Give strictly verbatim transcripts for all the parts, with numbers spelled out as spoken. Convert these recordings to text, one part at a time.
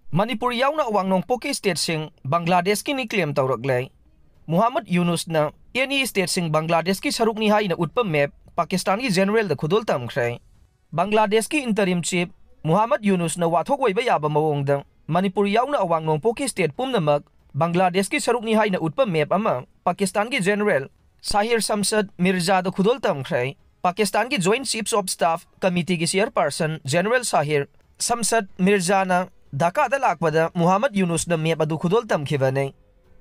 ꯃꯅꯤꯄꯨꯔ ꯌꯥꯎꯅ ꯑꯋꯥꯡ ꯅꯣꯡꯄꯣꯛꯀꯤ ꯁ꯭ꯇꯦꯠꯁꯤꯡ ꯕꯪꯒ꯭ꯂꯥꯗꯦꯁꯀꯤꯅꯤ ꯀ꯭ꯂꯦꯝ ꯇꯧꯔꯛꯂꯦ꯫ ꯃꯨꯍꯝꯃꯗ ꯌꯨꯅꯨꯁꯅ ꯑꯦꯅꯤ ꯁ꯭ꯇꯦꯠꯁꯤꯡ ꯕꯪꯒ꯭ꯂꯥꯗꯦꯁꯀꯤ ꯁꯔꯨꯛꯅꯤ ꯍꯥꯏꯅ ꯎꯠꯄ ꯃꯦꯞ ꯄꯥꯀꯤꯁꯇꯥꯟꯒꯤ ꯖꯦꯅꯔꯦꯜꯗ ꯈꯨꯗꯣꯜ ꯇꯝꯈ꯭ꯔꯦ꯫ ꯕꯪꯒ꯭ꯂꯥꯗꯦꯁꯀꯤ ꯏꯟꯇꯔꯤꯝ ꯆꯤꯐ ꯃꯨꯍꯝꯃꯗ ꯌꯨꯅꯨꯁꯅ ꯋꯥꯊꯣꯛ ꯑꯣꯏꯕ ꯌꯥꯕ ꯃꯑꯣꯡꯗ ꯃꯅꯤꯄꯨꯔ ꯌꯥꯎꯅ ꯑꯋꯥꯡ ꯅꯣꯡꯄꯣꯛꯀꯤ ꯁ꯭ꯇꯦꯠ ꯄꯨꯝꯅꯃꯛ ꯕꯪꯒ꯭ꯂꯥꯗꯦꯁꯀꯤ ꯁꯔꯨꯛꯅꯤ ꯍꯥꯏꯅ ꯎꯠꯄ ꯃꯦꯞ ꯑꯃ ꯄꯥꯀꯤꯁꯇꯥꯟꯒꯤ ꯖꯦꯅꯔꯦꯜ ꯁꯥꯍꯤꯔ ꯁꯝꯁꯗ ꯃꯤꯔꯖꯥꯗ ꯈꯨꯗꯣꯜ ꯇꯝꯈ꯭ꯔꯦ꯫ ꯄꯥꯀꯤꯁꯇꯥꯟꯒꯤ ꯖꯣꯏꯟꯠ ꯆꯤꯐꯁ ꯑꯣꯐ ꯁ꯭ꯇꯥꯐ ꯀꯃꯤꯇꯤꯒꯤ ꯆꯤꯌꯔꯄꯔꯁꯟ ꯖꯦꯅꯔꯦꯜ ꯁꯥꯍꯤꯔ ꯁꯝꯁꯗ ꯃꯤꯔꯖꯥꯅ ꯙꯥꯀꯥꯗ ꯂꯥꯛꯄꯗ ꯃꯨꯍꯝꯃꯗ ꯌꯨꯅꯨꯁꯅ ꯃꯦꯞ ꯑꯗꯨ ꯈꯨꯗꯣꯜ ꯇꯝꯈꯤꯕꯅꯤ꯫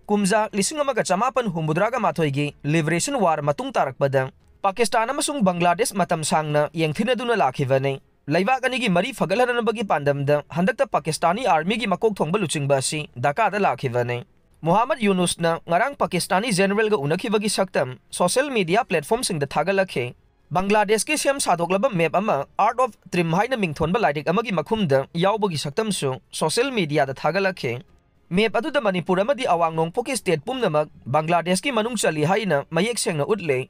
ꯀꯨꯝꯖꯥ ꯂꯤꯁꯤꯡ ꯑꯃꯒ ꯆꯃꯥꯄꯟ ꯍꯨꯝꯐꯨꯇꯔꯥꯒ ꯃꯥꯊꯣꯏꯒꯤ ꯂꯤꯕꯔꯦꯁꯟ ꯋꯥꯔ ꯃꯇꯨꯡ ꯇꯥꯔꯛꯄꯗ ꯄꯥꯀꯤꯁꯇꯥꯟ ꯑꯃꯁꯨꯡ ꯕꯪꯒ꯭ꯂꯥꯗꯦꯁ ꯃꯇꯝ ꯁꯥꯡꯅ ꯌꯦꯡꯊꯤꯅꯗꯨꯅ ꯂꯥꯛꯈꯤꯕꯅꯤ꯫ ꯂꯩꯕꯥꯛ ꯑꯅꯤꯒꯤ ꯃꯔꯤ ꯐꯒꯠꯍꯟꯅꯕꯒꯤ ꯄꯥꯟꯗꯝꯗ ꯍꯟꯗꯛꯇ ꯄꯥꯀꯤꯁꯇꯥꯅꯤ ꯑꯥꯔꯃꯤꯒꯤ ꯃꯀꯣꯛ ꯊꯣꯡꯕ ꯂꯨꯆꯤꯡꯕ ꯑꯁꯤ ꯙꯥꯀꯥꯗ ꯂꯥꯛꯈꯤꯕꯅꯤ꯫ ꯃꯨꯍꯝꯃꯗ ꯌꯨꯅꯨꯁꯅ ꯉꯔꯥꯡ ꯄꯥꯀꯤꯁꯇꯥꯅꯤ ꯖꯦꯅꯔꯦꯜꯒ ꯎꯅꯈꯤꯕꯒꯤ ꯁꯛꯇꯝ ꯁꯣꯁꯤꯌꯦꯜ ꯃꯤꯗꯤꯌꯥ ꯄ꯭ꯂꯦꯠꯐꯣꯔꯝꯁꯤꯡꯗ ꯊꯥꯒꯠꯂꯛꯈꯤ꯫ ꯕꯪꯒ꯭ꯂꯥꯗꯦꯁꯀꯤ ꯁꯦꯝ ꯁꯥꯗꯣꯛꯂꯕ ꯃꯦꯞ ꯑꯃ ꯑꯥꯔꯠ ꯑꯣꯐ ꯇ꯭ꯔꯤꯝ ꯍꯥꯏꯅ ꯃꯤꯡꯊꯣꯟꯕ ꯂꯥꯏꯔꯤꯛ ꯑꯃꯒꯤ ꯃꯈꯨꯝꯗ ꯌꯥꯎꯕꯒꯤ ꯁꯛꯇꯝꯁꯨ ꯁꯣꯁꯤꯌꯦꯜ ꯃꯤꯗꯤꯌꯥꯗ ꯊꯥꯒꯠꯂꯛꯈꯤ꯫ ꯃꯦꯞ ꯑꯗꯨꯗ ꯃꯅꯤꯄꯨꯔ ꯑꯃꯗꯤ ꯑꯋꯥꯡ ꯅꯣꯡꯄꯣꯛꯀꯤ ꯁ꯭ꯇꯦꯠ ꯄꯨꯝꯅꯃꯛ ꯕꯪꯒ꯭ꯂꯥꯗꯦꯁꯀꯤ ꯃꯅꯨꯡ ꯆꯜꯂꯤ ꯍꯥꯏꯅ ꯃꯌꯦꯛ ꯁꯦꯡꯅ ꯎꯠꯂꯦ꯫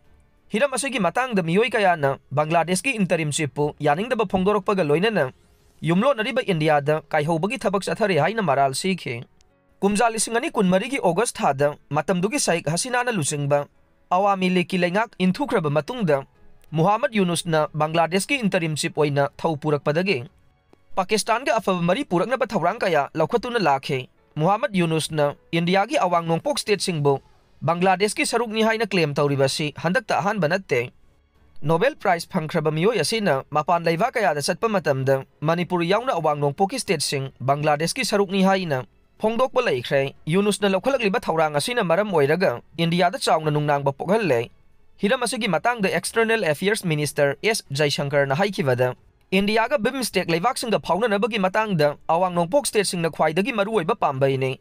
ꯍꯤꯔꯝ ꯑꯁꯤꯒꯤ ꯃꯇꯥꯡꯗ ꯃꯤꯑꯣꯏ ꯀꯌꯥꯅ ꯕꯪꯒ꯭ꯂꯥꯗꯦꯁꯀꯤ ꯏꯟꯇꯔꯤꯝ ꯆꯤꯐꯄꯨ ꯌꯥꯅꯤꯡꯗꯕ ꯐꯣꯡꯗꯣꯔꯛꯄꯒ ꯂꯣꯏꯅꯅ ꯌꯨꯝꯂꯣꯟꯅꯔꯤꯕ ꯏꯟꯗꯤꯌꯥꯗ ꯀꯥꯏꯍꯧꯕꯒꯤ ꯊꯕꯛ ꯆꯠꯊꯔꯤ ꯍꯥꯏꯅ ꯃꯔꯥꯜ ꯁꯤꯈꯤ꯫ ꯀꯨꯝꯖꯥ ꯂꯤꯁꯤꯡ ꯑꯅꯤ ꯀꯨꯟꯃꯔꯤꯒꯤ ꯑꯣꯒꯁ ꯊꯥꯗ ꯃꯇꯝꯗꯨꯒꯤ ꯁꯥꯏꯛ ꯍꯁꯤꯅꯥꯅ ꯂꯨꯆꯤꯡꯕ ꯑꯋꯥꯃꯤ ꯂꯤꯒꯀꯤ ꯂꯩꯉꯥꯛ ꯏꯟꯊꯨꯈ꯭ꯔꯕ ꯃꯇꯨꯡꯗ ꯃꯨꯍꯝꯃꯗ ꯌꯨꯅꯨꯁꯅ ꯕꯪꯒ꯭ꯂꯥꯗꯦꯁꯀꯤ ꯏꯟꯇꯔꯤꯝ ꯆꯤꯐ ꯑꯣꯏꯅ ꯊꯧ ꯄꯨꯔꯛꯄꯗꯒꯤ ꯄꯥꯀꯤꯁꯇꯥꯟꯒ ꯑꯐꯕ ꯃꯔꯤ ꯄꯨꯔꯛꯅꯕ ꯊꯧꯔꯥꯡ ꯀꯌꯥ ꯂꯧꯈꯠꯇꯨꯅ ꯂꯥꯛꯈꯤ꯫ ꯃꯨꯍꯝꯃꯗ ꯌꯨꯅꯨꯁꯅ ꯏꯟꯗꯤꯌꯥꯒꯤ ꯑꯋꯥꯡ ꯅꯣꯡꯄꯣꯛ ꯁ꯭ꯇꯦꯠꯁꯤꯡꯕꯨ ꯕꯪꯒ꯭ꯂꯥꯗꯦꯁꯀꯤ ꯁꯔꯨꯛꯅꯤ ꯍꯥꯏꯅ ꯀ꯭ꯂꯦꯝ ꯇꯧꯔꯤꯕ ꯑꯁꯤ ꯍꯟꯗꯛꯇ ꯑꯍꯥꯟꯕ ꯅꯠꯇꯦ꯫ ꯅꯣꯕꯦꯜ ꯄ꯭ꯔꯥꯏꯖ ꯐꯪꯈ꯭ꯔꯕ ꯃꯤꯑꯣꯏ ꯑꯁꯤꯅ ꯃꯄꯥꯟ ꯂꯩꯕꯥꯛ ꯀꯌꯥꯗ ꯆꯠꯄ ꯃꯇꯝꯗ ꯃꯅꯤꯄꯨꯔ ꯌꯥꯎꯅ ꯑꯋꯥꯡ ꯅꯣꯡꯄꯣꯛꯀꯤ ꯁ꯭ꯇꯦꯠꯁꯤꯡ ꯕꯪꯒ꯭ꯂꯥꯗꯦꯁꯀꯤ ꯁꯔꯨꯛꯅꯤ ꯍꯥꯏꯅ ꯐꯣꯡꯗꯣꯛꯄ ꯂꯩꯈ꯭ꯔꯦ꯫ ꯌꯨꯅꯨꯁꯅ ꯂꯧꯈꯠꯂꯛꯂꯤꯕ ꯊꯧꯔꯥꯡ ꯑꯁꯤꯅ ꯃꯔꯝ ꯑꯣꯏꯔꯒ ꯏꯟꯗꯤꯌꯥꯗ ꯆꯥꯎꯅ ꯅꯨꯡꯅꯥꯡꯕ ꯄꯣꯛꯍꯜꯂꯦ꯫ ꯍꯤꯔꯝ ꯑꯁꯤꯒꯤ ꯃꯇꯥꯡꯗ ꯑꯦꯛꯁꯇꯔꯅꯦꯜ ꯑꯦꯐꯤꯌꯔꯁ ꯃꯤꯅꯤꯁꯇꯔ ꯑꯦꯁ ꯖꯌꯁꯪꯀꯔꯅ ꯍꯥꯏꯈꯤꯕꯗ, ꯏꯟꯗꯤꯌꯥꯒ ꯕꯤꯝꯁꯇꯦꯛ ꯂꯩꯕꯥꯛꯁꯤꯡꯒ ꯐꯥꯎꯅꯅꯕꯒꯤ ꯃꯇꯥꯡꯗ ꯑꯋꯥꯡ ꯅꯣꯡꯄꯣꯛ ꯁ꯭ꯇꯦꯠꯁꯤꯡꯅ ꯈ꯭ꯋꯥꯏꯗꯒꯤ ꯃꯔꯨꯑꯣꯏꯕ ꯄꯥꯝꯕꯩꯅꯤ꯫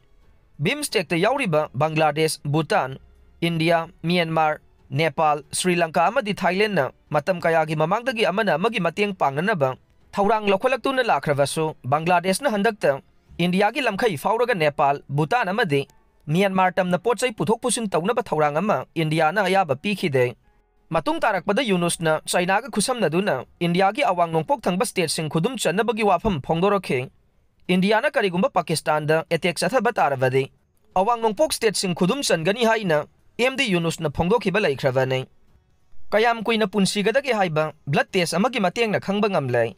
ꯕꯤꯝꯁꯇꯦꯛꯇ ꯌꯥꯎꯔꯤꯕ ꯕꯪꯒ꯭ꯂꯥꯗꯦꯁ, ꯚꯨꯇꯥꯟ, ꯏꯟꯗꯤꯌꯥ, ꯃ꯭ꯌꯥꯟꯃꯥꯔ, ꯅꯦꯄꯥꯜ, ꯁ꯭ꯔꯤ ꯂꯪꯀꯥ ꯑꯃꯗꯤ ꯊꯥꯏꯂꯦꯟꯗꯅ ꯃꯇꯝ ꯀꯌꯥꯒꯤ ꯃꯃꯥꯡꯗꯒꯤ ꯑꯃꯅ ꯑꯃꯒꯤ ꯃꯇꯦꯡ ꯄꯥꯡꯅꯅꯕ ꯊꯧꯔꯥꯡ ꯂꯧꯈꯠꯂꯛꯇꯨꯅ ꯂꯥꯛꯈ꯭ꯔꯕꯁꯨ, ꯕꯪꯒ꯭ꯂꯥꯗꯦꯁꯅ ꯍꯟꯗꯛꯇ ꯏꯟꯗꯤꯌꯥꯒꯤ ꯂꯝꯈꯩ ꯐꯥꯎꯔꯒ ꯅꯦꯄꯥꯜ, ꯚꯨꯇꯥꯟ ꯑꯃꯗꯤ ꯃ꯭ꯌꯥꯟꯃꯥꯔ ꯇꯝꯅ ꯄꯣꯠ ꯆꯩ ꯄꯨꯊꯣꯛ ꯄꯨꯁꯤꯟ ꯇꯧꯅꯕ ꯊꯧꯔꯥꯡ ꯑꯃ ꯏꯟꯗꯤꯌꯥꯅ ꯑꯌꯥꯕ ꯄꯤꯈꯤꯗꯦ꯫ ꯃꯇꯨꯡ ꯇꯥꯔꯛꯄꯗ ꯌꯨꯅꯨꯁꯅ ꯆꯥꯏꯅꯥꯒ ꯈꯨꯠꯁꯝꯅꯗꯨꯅ ꯏꯟꯗꯤꯌꯥꯒꯤ ꯑꯋꯥꯡ ꯅꯣꯡꯄꯣꯛ ꯊꯪꯕ ꯁ꯭ꯇꯦꯠꯁꯤꯡ ꯈꯨꯗꯨꯝ ꯆꯟꯅꯕꯒꯤ ꯋꯥꯐꯝ ꯐꯣꯡꯗꯣꯔꯛꯈꯤ꯫ ꯏꯟꯗꯤꯌꯥꯅ ꯀꯔꯤꯒꯨꯝꯕ ꯄꯥꯀꯤꯁꯇꯥꯟꯗ ꯑꯦꯇꯦꯛ ꯆꯠꯊꯕ ꯇꯥꯔꯕꯗꯤ, ꯑꯋꯥꯡ ꯅꯣꯡꯄꯣꯛ ꯁ꯭ꯇꯦꯠꯁꯤꯡ ꯈꯨꯗꯨꯝ ꯆꯟꯒꯅꯤ ꯍꯥꯏꯅ ꯑꯦꯝ ꯗꯤ ꯌꯨꯅꯨꯁꯅ ꯐꯣꯡꯗꯣꯛꯈꯤꯕ ꯂꯩꯈ꯭ꯔꯕꯅꯤ꯫ ꯀꯌꯥꯝ ꯀꯨꯏꯅ ꯄꯨꯟꯁꯤꯒꯗꯒꯦ ꯍꯥꯏꯕ ꯕ꯭ꯂꯗ ꯇꯦꯁ ꯑꯃꯒꯤ ꯃꯇꯦꯡꯅ ꯈꯪꯕ ꯉꯝꯂꯦ꯫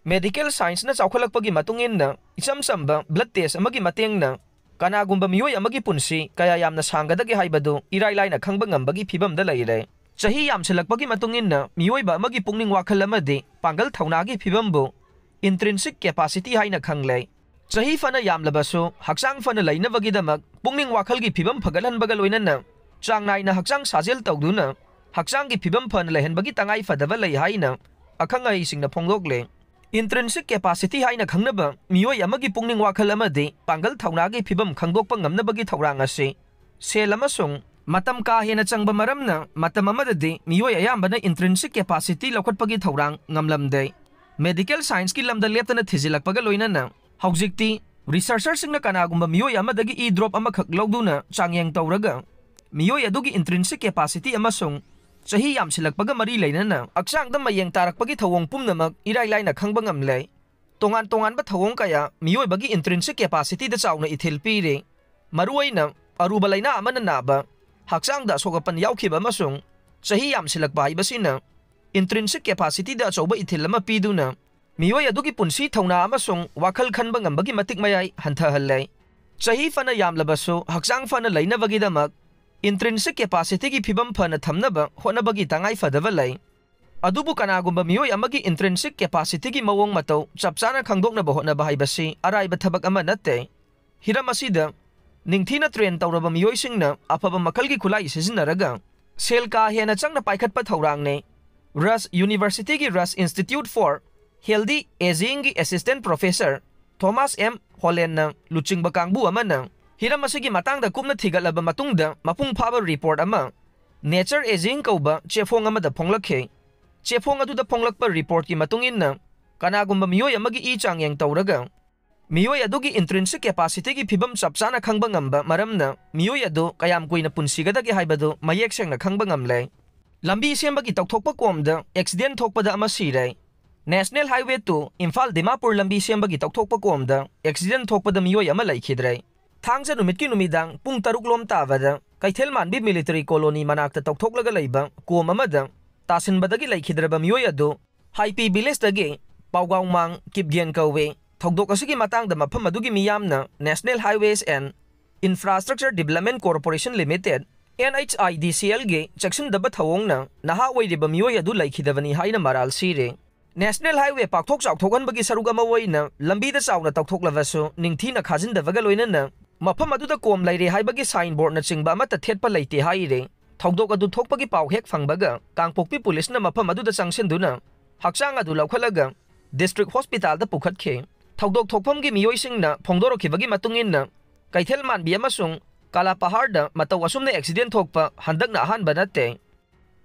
ꯃꯦꯗꯤꯀꯦꯜ ꯁꯥꯏꯟꯁꯅ ꯆꯥꯎꯈꯠꯂꯛꯄꯒꯤ ꯃꯇꯨꯡ ꯏꯟꯅ, ꯏꯆꯝ ꯆꯝꯕ ꯕ꯭ꯂꯗ ꯇꯦꯁ ꯑꯃꯒꯤ ꯃꯇꯦꯡꯅ ꯀꯅꯥꯒꯨꯝꯕ ꯃꯤꯑꯣꯏ ꯑꯃꯒꯤ ꯄꯨꯟꯁꯤ ꯀꯌꯥ ꯌꯥꯝꯅ ꯁꯥꯡꯒꯗꯒꯦ ꯍꯥꯏꯕꯗꯨ ꯏꯔꯥꯏ ꯂꯥꯏꯅ ꯈꯪꯕ ꯉꯝꯕꯒꯤ ꯐꯤꯚꯝꯗ ꯂꯩꯔꯦ꯫ ꯆꯍꯤ ꯌꯥꯝꯁꯤꯜꯂꯛꯄꯒꯤ ꯃꯇꯨꯡ ꯏꯟꯅ ꯃꯤꯑꯣꯏꯕ ꯑꯃꯒꯤ ꯄꯨꯛꯅꯤꯡ ꯋꯥꯈꯜ ꯑꯃꯗꯤ ꯄꯥꯡꯒꯜ ꯊꯧꯅꯥꯒꯤ ꯐꯤꯚꯝꯕꯨ intrinsic capacity ꯍꯥꯏꯅ ꯈꯪꯂꯦ꯫ ꯆꯍꯤ ꯐꯅ ꯌꯥꯝꯂꯕꯁꯨ, ꯍꯛꯆꯥꯡ ꯐꯅ ꯂꯩꯅꯕꯒꯤꯗꯃꯛ ꯄꯨꯛꯅꯤꯡ ꯋꯥꯈꯜꯒꯤ ꯐꯤꯚꯝ ꯐꯒꯠꯍꯟꯕꯒ ꯂꯣꯏꯅꯅ ꯆꯥꯡ ꯅꯥꯏꯅ ꯍꯛꯆꯥꯡ ꯁꯥꯖꯦꯜ ꯇꯧꯗꯨꯅ ꯍꯛꯆꯥꯡꯒꯤ ꯐꯤꯚꯝ ꯐꯅ ꯂꯩꯍꯟꯕꯒꯤ ꯇꯉꯥꯏ ꯐꯗꯕ ꯂꯩ ꯍꯥꯏꯅ ꯑꯈꯪ ꯑꯍꯩꯁꯤꯡꯅ ꯐꯣꯡꯗꯣꯛꯂꯦ꯫ Intrinsic capacity ꯍꯥꯏꯅ ꯈꯪꯅꯕ ꯃꯤꯑꯣꯏ ꯑꯃꯒꯤ ꯄꯨꯛꯅꯤꯡ ꯋꯥꯈꯜ ꯑꯃꯗꯤ ꯄꯥꯡꯒꯜ ꯊꯧꯅꯥꯒꯤ ꯐꯤꯚꯝ ꯈꯪꯗꯣꯛꯄ ꯉꯝꯅꯕꯒꯤ ꯊꯧꯔꯥꯡ ꯑꯁꯤ ꯁꯦꯜ ꯑꯃꯁꯨꯡ ꯃꯇꯝ ꯀꯥ ꯍꯦꯟꯅ ꯆꯪꯕ ꯃꯔꯝꯅ, ꯃꯇꯝ ꯑꯃꯗꯗꯤ ꯃꯤꯑꯣꯏ ꯑꯌꯥꯝꯕꯅ intrinsic capacity ꯂꯧꯈꯠꯄꯒꯤ ꯊꯧꯔꯥꯡ ꯉꯝꯂꯝꯗꯦ꯫ ꯃꯦꯗꯤꯀꯦꯜ ꯁꯥꯏꯟꯁꯀꯤ ꯂꯝꯗ ꯂꯦꯞꯇꯅ ꯊꯤꯖꯤꯜꯂꯛꯄꯒ ꯂꯣꯏꯅꯅ, ꯍꯧꯖꯤꯛꯇꯤ ꯔꯤꯁꯔꯆꯔꯁꯤꯡꯅ ꯀꯅꯥꯒꯨꯝꯕ ꯃꯤꯑꯣꯏ ꯑꯃꯗꯒꯤ ꯏ ꯗ꯭ꯔꯣꯞ ꯑꯃꯈꯛ ꯂꯧꯗꯨꯅ ꯆꯥꯡꯌꯦꯡ ꯇꯧꯔꯒ, ꯃꯤꯑꯣꯏ ꯑꯗꯨꯒꯤ intrinsic capacity ꯑꯃꯁꯨꯡ ꯆꯍꯤ ꯌꯥꯝꯁꯤꯜꯂꯛꯄꯒ ꯃꯔꯤ ꯂꯩꯅꯅ ꯍꯛꯆꯥꯡꯗ ꯃꯌꯦꯡ ꯇꯥꯔꯛꯄꯒꯤ ꯊꯧꯑꯣꯡ ꯄꯨꯝꯅꯃꯛ ꯏꯔꯥꯏ ꯂꯥꯏꯅ ꯈꯪꯕ ꯉꯝꯂꯦ꯫ ꯇꯣꯉꯥꯟ ꯇꯣꯉꯥꯟꯕ ꯊꯧꯑꯣꯡ ꯀꯌꯥ ꯃꯤꯑꯣꯏꯕꯒꯤ intrinsic capacityꯗ ꯆꯥꯎꯅ ꯏꯊꯤꯜ ꯄꯤꯔꯤ꯫ ꯃꯔꯨꯑꯣꯏꯅ ꯑꯔꯨꯕ ꯂꯥꯏꯅꯥ ꯑꯃꯅ ꯅꯥꯕ, ꯍꯛꯆꯥꯡꯗ ꯑꯁꯣꯛ ꯑꯄꯟ ꯌꯥꯎꯈꯤꯕ ꯑꯃꯁꯨꯡ ꯆꯍꯤ ꯌꯥꯝꯁꯤꯜꯂꯛꯄ ꯍꯥꯏꯕꯁꯤꯅ intrinsic capacityꯗ ꯑꯆꯧꯕ ꯏꯊꯤꯜ ꯑꯃ ꯄꯤꯗꯨꯅ ꯃꯤꯑꯣꯏ ꯑꯗꯨꯒꯤ ꯄꯨꯟꯁꯤ ꯊꯧꯅꯥ ꯑꯃꯁꯨꯡ ꯋꯥꯈꯜ ꯈꯟꯕ ꯉꯝꯕꯒꯤ ꯃꯇꯤꯛ ꯃꯌꯥꯏ ꯍꯟꯊꯍꯜꯂꯦ꯫ ꯆꯍꯤ ꯐꯅ ꯌꯥꯝꯂꯕꯁꯨ ꯍꯛꯆꯥꯡ ꯐꯅ ꯂꯩꯅꯕꯒꯤꯗꯃꯛ intrinsic capacityꯒꯤ ꯐꯤꯚꯝ ꯐꯅ ꯊꯝꯅꯕ ꯍꯣꯠꯅꯕꯒꯤ ꯇꯉꯥꯏ ꯐꯗꯕ ꯂꯩ꯫ ꯑꯗꯨꯕꯨ ꯀꯅꯥꯒꯨꯝꯕ ꯃꯤꯑꯣꯏ ꯑꯃꯒꯤ intrinsic capacityꯒꯤ ꯃꯑꯣꯡ ꯃꯇꯧ ꯆꯞ ꯆꯥꯅ ꯈꯪꯗꯣꯛꯅꯕ ꯍꯣꯠꯅꯕ ꯍꯥꯏꯕꯁꯤ ꯑꯔꯥꯏꯕ ꯊꯕꯛ ꯑꯃ ꯅꯠꯇꯦ꯫ ꯍꯤꯔꯝ ꯑꯁꯤꯗ ꯅꯤꯡꯊꯤꯅ train ꯇꯧꯔꯕ ꯃꯤꯑꯣꯏꯁꯤꯡꯅ ꯑꯐꯕ ꯃꯈꯜꯒꯤ ꯈꯨꯠꯂꯥꯏ ꯁꯤꯖꯤꯟꯅꯔꯒ ꯁꯦꯜ ꯀꯥ ꯍꯦꯟꯅ ꯆꯪꯅ ꯄꯥꯏꯈꯠꯄ ꯊꯧꯔꯥꯡꯅꯤ꯫ Rush Universityꯒꯤ Rush Institute for Healthy Agingꯒꯤ assistant professor ꯊꯣꯃꯥꯁ ꯑꯦꯝ ꯍꯣꯂꯦꯟꯅ ꯂꯨꯆꯤꯡꯕ ꯀꯥꯡꯕꯨ ꯑꯃꯅ ꯍꯤꯔꯝ ꯑꯁꯤꯒꯤ ꯃꯇꯥꯡꯗ ꯀꯨꯞꯅ ꯊꯤꯒꯠꯂꯕ ꯃꯇꯨꯡꯗ ꯃꯄꯨꯡ ꯐꯥꯕ report ꯑꯃ Nature Aging ꯀꯧꯕ ꯆꯦꯐꯣꯡ ꯑꯃꯗ ꯐꯣꯡꯂꯛꯈꯤ꯫ ꯆꯦꯐꯣꯡ ꯑꯗꯨꯗ ꯐꯣꯡꯂꯛꯄ reportꯀꯤ ꯃꯇꯨꯡ ꯏꯟꯅ, ꯀꯅꯥꯒꯨꯝꯕ ꯃꯤꯑꯣꯏ ꯑꯃꯒꯤ ꯏ ꯆꯥꯡꯌꯦꯡ ꯇꯧꯔꯒ ꯃꯤꯑꯣꯏ ꯑꯗꯨꯒꯤ intrinsic capacityꯒꯤ ꯐꯤꯚꯝ ꯆꯞ ꯆꯥꯅ ꯈꯪꯕ ꯉꯝꯕ ꯃꯔꯝꯅ ꯃꯤꯑꯣꯏ ꯑꯗꯨ ꯀꯌꯥꯝ ꯀꯨꯏꯅ ꯄꯨꯟꯁꯤꯒꯗꯒꯦ ꯍꯥꯏꯕꯗꯨ ꯃꯌꯦꯛ ꯁꯦꯡꯅ ꯈꯪꯕ ꯉꯝꯂꯦ꯫ ꯂꯝꯕꯤ ꯁꯦꯝꯕꯒꯤ ꯇꯧꯊꯣꯛꯄ ꯀꯣꯝꯗ accident ꯊꯣꯛꯄꯗ ꯑꯃ ꯁꯤꯔꯦ꯫ National Highway two Imphal Dimapur ꯂꯝꯕꯤ ꯁꯦꯝꯕꯒꯤ ꯇꯧꯊꯣꯛꯄ ꯀꯣꯝꯗ ꯑꯦꯛꯁꯤꯗꯦꯟ ꯊꯣꯛꯄꯗ ꯃꯤꯑꯣꯏ ꯑꯃ ꯂꯩꯈꯤꯗ꯭ꯔꯦ꯫ ꯊꯥꯡꯖ ꯅꯨꯃꯤꯠꯀꯤ ꯅꯨꯃꯤꯗꯥꯡ ꯄꯨꯡ ꯇꯔꯨꯛ ꯂꯣꯝ ꯇꯥꯕꯗ ꯀꯩꯊꯦꯜ ꯃꯥꯟꯕꯤ ꯃꯤꯂꯤꯇꯔꯤ ꯀꯣꯂꯣꯅꯤ ꯃꯅꯥꯛꯇ ꯇꯧꯊꯣꯛꯂꯒ ꯂꯩꯕ ꯀꯣꯝ ꯑꯃꯗ ꯇꯥꯁꯤꯟꯕꯗꯒꯤ ꯂꯩꯈꯤꯗ꯭ꯔꯕ ꯃꯤꯑꯣꯏ ꯑꯗꯨ ꯍꯥꯏꯄꯤ ꯚꯤꯂꯦꯖꯇꯒꯤ ꯄꯥꯎꯒꯥꯎꯃꯥꯡ ꯀꯤꯞꯒꯦꯟ ꯀꯧꯏ꯫ ꯊꯧꯗꯣꯛ ꯑꯁꯤꯒꯤ ꯃꯇꯥꯡꯗ ꯃꯐꯝ ꯑꯗꯨꯒꯤ ꯃꯤꯌꯥꯝꯅ National Highways and Infrastructure Development Corporation Limited, NHIDCL ꯒꯤ ꯆꯦꯛꯁꯤꯟꯗꯕ ꯊꯧꯑꯣꯡꯅ ꯅꯍꯥ ꯑꯣꯏꯔꯤꯕ ꯃꯤꯑꯣꯏ ꯑꯗꯨ ꯂꯩꯈꯤꯗꯕꯅꯤ ꯍꯥꯏꯅ ꯃꯔꯥꯜ ꯁꯤꯔꯦ꯫ National Highway ꯄꯥꯛꯊꯣꯛ ꯆꯥꯎꯊꯣꯛꯍꯟꯕꯒꯤ ꯁꯔꯨꯛ ꯑꯃ ꯑꯣꯏꯅ ꯂꯝꯕꯤꯗ ꯆꯥꯎꯅ ꯇꯧꯊꯣꯛꯂꯕꯁꯨ ꯅꯤꯡꯊꯤꯅ ꯈꯥꯖꯤꯟꯗꯕꯒ ꯂꯣꯏꯅꯅ ꯃꯐꯝ ꯑꯗꯨꯗ ꯀꯣꯝ ꯂꯩꯔꯦ ꯍꯥꯏꯕꯒꯤ ꯁꯥꯏꯟ ꯕꯣꯔꯗꯅꯆꯤꯡꯕ ꯑꯃꯠꯇ ꯊꯦꯠꯄ ꯂꯩꯇꯦ ꯍꯥꯏꯔꯤ꯫ ꯊꯧꯗꯣꯛ ꯑꯗꯨ ꯊꯣꯛꯄꯒꯤ ꯄꯥꯎ ꯍꯦꯛ ꯐꯪꯕꯒ ꯀꯥꯡꯄꯣꯛꯄꯤ ꯄꯨꯂꯤꯁꯅ ꯃꯐꯝ ꯑꯗꯨꯗ ꯆꯪꯁꯤꯟꯗꯨꯅ ꯍꯛꯆꯥꯡ ꯑꯗꯨ ꯂꯧꯈꯠꯂꯒ ꯗꯤꯁꯇ꯭ꯔꯤꯛ ꯍꯣꯁꯄꯤꯇꯥꯜꯗ ꯄꯨꯈꯠꯈꯤ꯫ ꯊꯧꯗꯣꯛ ꯊꯣꯛꯐꯝꯒꯤ ꯃꯤꯑꯣꯏꯁꯤꯡꯅ ꯐꯣꯡꯗꯣꯔꯛꯈꯤꯕꯒꯤ ꯃꯇꯨꯡ ꯏꯟꯅ ꯀꯩꯊꯦꯜ ꯃꯥꯟꯕꯤ ꯑꯃꯁꯨꯡ ꯀꯥꯂꯥꯄꯍꯥꯔꯗ ꯃꯇꯧ ꯑꯁꯨꯝꯅ ꯑꯦꯛꯁꯤꯗꯦꯟ ꯊꯣꯛꯄ ꯍꯟꯗꯛꯅ ꯑꯍꯥꯟꯕ ꯅꯠꯇꯦ꯫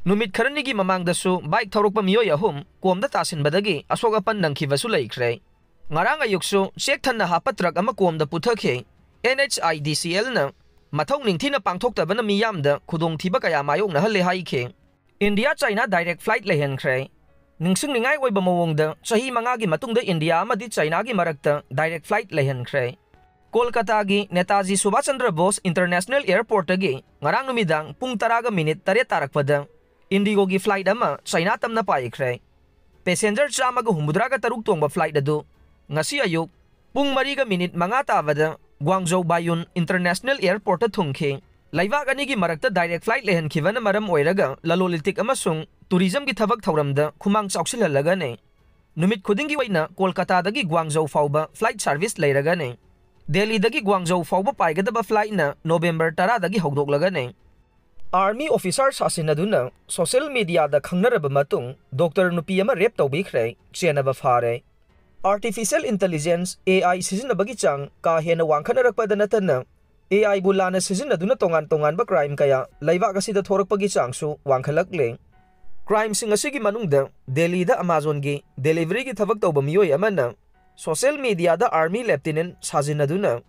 ꯅꯨꯃꯤꯠ ꯈꯔꯅꯤꯒꯤ ꯃꯃꯥꯡꯗꯁꯨ ꯕꯥꯏꯛ ꯊꯧꯔꯛꯄ ꯃꯤꯑꯣꯏ ꯑꯍꯨꯝ ꯀꯣꯝꯗ ꯇꯥꯁꯤꯟꯕꯗꯒꯤ ꯑꯁꯣꯛ ꯑꯄꯟ ꯅꯪꯈꯤꯕꯁꯨ ꯂꯩꯈ꯭ꯔꯦ꯫ ꯉꯔꯥꯡ ꯑꯌꯨꯛꯁꯨ ꯆꯦꯛ ꯊꯟꯅ ꯍꯥꯞꯄ ꯇ꯭ꯔꯛ ꯑꯃ ꯀꯣꯝꯗ ꯄꯨꯊꯈꯤ꯫ NHIDCLꯅ ꯃꯊꯧ ꯅꯤꯡꯊꯤꯅ ꯄꯥꯡꯊꯣꯛꯇꯕꯅ ꯃꯤꯌꯥꯝꯗ ꯈꯨꯗꯣꯡꯊꯤꯕ ꯀꯌꯥ ꯃꯥꯌꯣꯛꯅꯍꯜꯂꯦ ꯍꯥꯏꯈꯤ꯫ ꯏꯟꯗꯤꯌꯥ ꯆꯥꯏꯅꯥ ꯗꯥꯏꯔꯦꯛ ꯐ꯭ꯂꯥꯏꯠ ꯂꯩꯍꯟꯈ꯭ꯔꯦ꯫ ꯅꯤꯡꯁꯤꯡꯅꯤꯡꯉꯥꯏ ꯑꯣꯏꯕ ꯃꯑꯣꯡꯗ ꯆꯍꯤ ꯃꯉꯥꯒꯤ ꯃꯇꯨꯡꯗ ꯏꯟꯗꯤꯌꯥ ꯑꯃꯗꯤ ꯆꯥꯏꯅꯥꯒꯤ ꯃꯔꯛꯇ ꯗꯥꯏꯔꯦꯛ ꯐ꯭ꯂꯥꯏꯠ ꯂꯩꯍꯟꯈ꯭ꯔꯦ꯫ ꯀꯣꯜꯀꯇꯥꯒꯤ ꯅꯦꯇꯥꯖꯤ ꯁꯨꯚꯥꯁ ꯆꯟꯗ꯭ꯔ ꯕꯣꯁ ꯏꯟꯇꯔꯅꯦꯁꯅꯦꯜ ꯑꯦꯌꯔꯄꯣꯔꯠꯇꯒꯤ ꯉꯔꯥꯡ ꯅꯨꯃꯤꯗꯥꯡ ꯄꯨꯡ ꯇꯔꯥꯒ ꯃꯤꯅꯤꯠ ꯇꯔꯦꯠ ꯇꯥꯔꯛꯄꯗ ꯏꯟꯗꯤꯒꯣꯒꯤ ꯐ꯭ꯂꯥꯏꯠ ꯑꯃ ꯆꯥꯏꯅꯥ ꯇꯝꯅ ꯄꯥꯏꯈ꯭ꯔꯦ꯫ ꯄꯦꯁꯦꯟꯖꯔ ꯆꯥꯝꯃꯒ ꯍꯨꯝꯐꯨꯇꯔꯥꯒ ꯇꯔꯨꯛ ꯇꯣꯡꯕ ꯐ꯭ꯂꯥꯏꯠ ꯑꯗꯨ ꯉꯁꯤ ꯑꯌꯨꯛ ꯄꯨꯡ ꯃꯔꯤꯒ ꯃꯤꯅꯤꯠ ꯃꯉꯥ ꯇꯥꯕꯗ ꯒ꯭ꯋꯥꯡꯖꯧ ꯕꯥꯌꯨꯟ ꯏꯟꯇꯔꯅꯦꯁꯅꯦꯜ ꯑꯦꯌꯔꯄꯣꯔꯠꯇ ꯊꯨꯡꯈꯤ꯫ ꯂꯩꯕꯥꯛ ꯑꯅꯤꯒꯤ ꯃꯔꯛꯇ ꯗꯥꯏꯔꯦꯛ ꯐ꯭ꯂꯥꯏꯠ ꯂꯩꯍꯟꯈꯤꯕꯅ ꯃꯔꯝ ꯑꯣꯏꯔꯒ ꯂꯂꯣꯟ ꯏꯇꯤꯛ ꯑꯃꯁꯨꯡ ꯇꯨꯔꯤꯖꯝꯒꯤ ꯊꯕꯛ ꯊꯧꯔꯝꯗ ꯈꯨꯃꯥꯡ ꯆꯥꯎꯁꯤꯜꯍꯜꯂꯒꯅꯤ꯫ ꯅꯨꯃꯤꯠ ꯈꯨꯗꯤꯡꯒꯤ ꯑꯣꯏꯅ ꯀꯣꯜꯀꯇꯥꯗꯒꯤ ꯒ꯭ꯋꯥꯡꯖꯧ ꯐꯥꯎꯕ ꯐ꯭ꯂꯥꯏꯠ ꯁꯥꯔꯚꯤꯁ ꯂꯩꯔꯒꯅꯤ꯫ ꯗꯦꯜꯂꯤꯗꯒꯤ ꯒ꯭ꯋꯥꯡꯖꯧ ꯐꯥꯎꯕ ꯄꯥꯏꯒꯗꯕ ꯐ꯭ꯂꯥꯏꯠꯅ ꯅꯣꯕꯦꯝꯕꯔ ꯇꯔꯥꯗꯒꯤ ꯍꯧꯗꯣꯛꯂꯒꯅꯤ꯫ ꯑꯥꯔꯃꯤ ꯑꯣꯐꯤꯁꯥꯔ ꯁꯥꯁꯤꯟꯅꯗꯨꯅ ꯁꯣꯁꯤꯌꯦꯜ ꯃꯤꯗꯤꯌꯥꯗ ꯈꯪꯅꯔꯕ ꯃꯇꯨꯡ ꯗꯣꯛꯇꯔ ꯅꯨꯄꯤ ꯑꯃ ꯔꯦꯞ ꯇꯧꯕꯤꯈ꯭ꯔꯦ, ꯆꯦꯟꯅꯕ ꯐꯥꯔꯦ꯫ ꯑꯥꯔꯇꯤꯐꯤꯁꯤꯌꯦꯜ ꯏꯟꯇꯦꯂꯤꯖꯦꯟꯁ, AI, ꯁꯤꯖꯤꯟꯅꯕꯒꯤ ꯆꯥꯡ ꯀꯥ ꯍꯦꯟꯅ ꯋꯥꯡꯈꯠꯅꯔꯛꯄꯗ ꯅꯠꯇꯅ, AIꯕꯨ ꯂꯥꯟꯅ ꯁꯤꯖꯤꯟꯅꯗꯨꯅ ꯇꯣꯉꯥꯟ ꯇꯣꯉꯥꯟꯕ ꯀ꯭ꯔꯥꯏꯝ ꯀꯌꯥ ꯂꯩꯕꯥꯛ ꯑꯁꯤꯗ ꯊꯣꯔꯛꯄꯒꯤ ꯆꯥꯡꯁꯨ ꯋꯥꯡꯈꯠꯂꯛꯂꯦ꯫ ꯀ꯭ꯔꯥꯏꯝꯁꯤꯡ ꯑꯁꯤꯒꯤ ꯃꯅꯨꯡꯗ ꯗꯦꯜꯂꯤꯗ ꯑꯃꯥꯖꯣꯟꯒꯤ ꯗꯦꯂꯤꯚꯔꯤꯒꯤ ꯊꯕꯛ ꯇꯧꯕ ꯃꯤꯑꯣꯏ ꯑꯃꯅ ꯁꯣꯁꯤꯌꯦꯜ ꯃꯤꯗꯤꯌꯥꯗ ꯑꯥꯔꯃꯤ ꯂꯦꯞꯇꯤꯅꯦꯟ ꯁꯥꯖꯤꯟꯅꯗꯨꯅ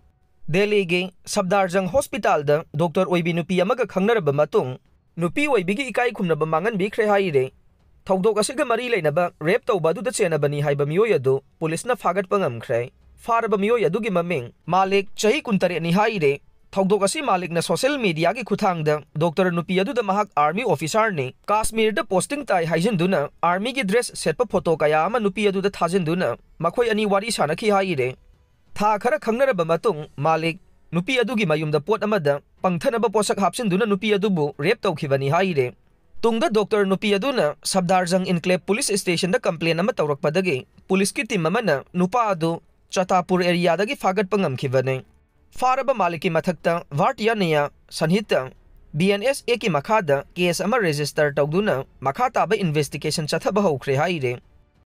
ꯗꯦꯜꯂꯤꯒꯤ ꯁꯕꯗꯥꯔꯖꯪ ꯍꯣꯁꯄꯤꯇꯥꯜꯗ ꯗꯣꯛꯇꯔ ꯑꯣꯏꯕꯤ ꯅꯨꯄꯤ ꯑꯃꯒ ꯈꯪꯅꯔꯕ ꯃꯇꯨꯡ, ꯅꯨꯄꯤ ꯑꯣꯏꯕꯤꯒꯤ ꯏꯀꯥꯏ ꯈꯨꯝꯅꯕ ꯃꯥꯡꯍꯟꯕꯤꯈ꯭ꯔꯦ ꯍꯥꯏꯔꯦ꯫ ꯊꯧꯗꯣꯛ ꯑꯁꯤꯒ ꯃꯔꯤ ꯂꯩꯅꯕ ꯔꯦꯞ ꯇꯧꯕ ꯑꯗꯨꯗ ꯆꯦꯟꯅꯕꯅꯤ ꯍꯥꯏꯕ ꯃꯤꯑꯣꯏ ꯑꯗꯨ ꯄꯨꯂꯤꯁꯅ ꯐꯥꯒꯠꯄ ꯉꯝꯈ꯭ꯔꯦ꯫ ꯐꯥꯔꯕ ꯃꯤꯑꯣꯏ ꯑꯗꯨꯒꯤ ꯃꯃꯤꯡ ꯃꯥꯂꯤꯛ, ꯆꯍꯤ ꯀꯨꯟꯇꯔꯦꯠꯅꯤ ꯍꯥꯏꯔꯦ꯫ ꯊꯧꯗꯣꯛ ꯑꯁꯤ ꯃꯥꯂꯤꯛꯅ ꯁꯣꯁꯤꯌꯦꯜ ꯃꯤꯗꯤꯌꯥꯒꯤ ꯈꯨꯠꯊꯥꯡꯗ ꯗꯣꯛꯇꯔ ꯅꯨꯄꯤ ꯑꯗꯨꯗ ꯃꯍꯥꯛ ꯑꯥꯔꯃꯤ ꯑꯣꯐꯤꯁꯥꯔꯅꯤ, ꯀꯥꯁꯃꯤꯔꯗ ꯄꯣꯁꯇꯤꯡ ꯇꯥꯏ ꯍꯥꯏꯖꯤꯟꯗꯨꯅ ꯑꯥꯔꯃꯤꯒꯤ ꯗ꯭ꯔꯦꯁ ꯁꯦꯠꯄ ꯐꯣꯇꯣ ꯀꯌꯥ ꯑꯃ ꯅꯨꯄꯤ ꯑꯗꯨꯗ ꯊꯥꯖꯤꯟꯗꯨꯅ ꯃꯈꯣꯏ ꯑꯅꯤ ꯋꯥꯔꯤ ꯁꯥꯟꯅꯈꯤ ꯍꯥꯏꯔꯦ꯫ ꯊꯥ ꯈꯔ ꯈꯪꯅꯔꯕ ꯃꯇꯨꯡ ꯃꯥꯂꯤꯛ ꯅꯨꯄꯤ ꯑꯗꯨꯒꯤ ꯃꯌꯨꯝꯗ ꯄꯣꯠ ꯑꯃꯗ ꯄꯪꯊꯅꯕ ꯄꯣꯠꯁꯛ ꯍꯥꯞꯆꯤꯟꯗꯨꯅ ꯅꯨꯄꯤ ꯑꯗꯨꯕꯨ ꯔꯦꯞ ꯇꯧꯈꯤꯕꯅꯤ ꯍꯥꯏꯔꯦ꯫ ꯇꯨꯡꯗ ꯗꯣꯛꯇꯔ ꯅꯨꯄꯤ ꯑꯗꯨꯅ ꯁꯕꯗꯥꯔꯖꯪ ꯏꯟꯀ꯭ꯂꯦꯕ ꯄꯨꯂꯤꯁ ꯁ꯭ꯇꯦꯁꯟꯗ ꯀꯝꯄ꯭ꯂꯦꯟ ꯑꯃ ꯇꯧꯔꯛꯄꯗꯒꯤ ꯄꯨꯂꯤꯁꯀꯤ ꯇꯤꯝ ꯑꯃꯅ ꯅꯨꯄꯥ ꯑꯗꯨ ꯆꯇꯥꯄꯨꯔ ꯑꯦꯔꯤꯌꯥꯗꯒꯤ ꯐꯥꯒꯠꯄ ꯉꯝꯈꯤꯕꯅꯤ꯫ ꯐꯥꯔꯕ ꯃꯥꯂꯤꯛꯀꯤ ꯃꯊꯛꯇ ꯚꯥꯔꯇꯤꯌꯥꯅꯤꯌꯥ ꯁꯟꯍꯤꯠꯇ, ꯕꯤ ꯑꯦꯟ ꯑꯦꯁ ꯑꯦꯒꯤ ꯃꯈꯥꯗ ꯀꯦꯁ ꯑꯃ ꯔꯦꯖꯤꯁꯇꯔ ꯇꯧꯗꯨꯅ ꯃꯈꯥ ꯇꯥꯕ ꯏꯟꯚꯦꯁꯇꯤꯒꯦꯁꯟ ꯆꯠꯊꯕ ꯍꯧꯈ꯭ꯔꯦ ꯍꯥꯏꯔꯦ꯫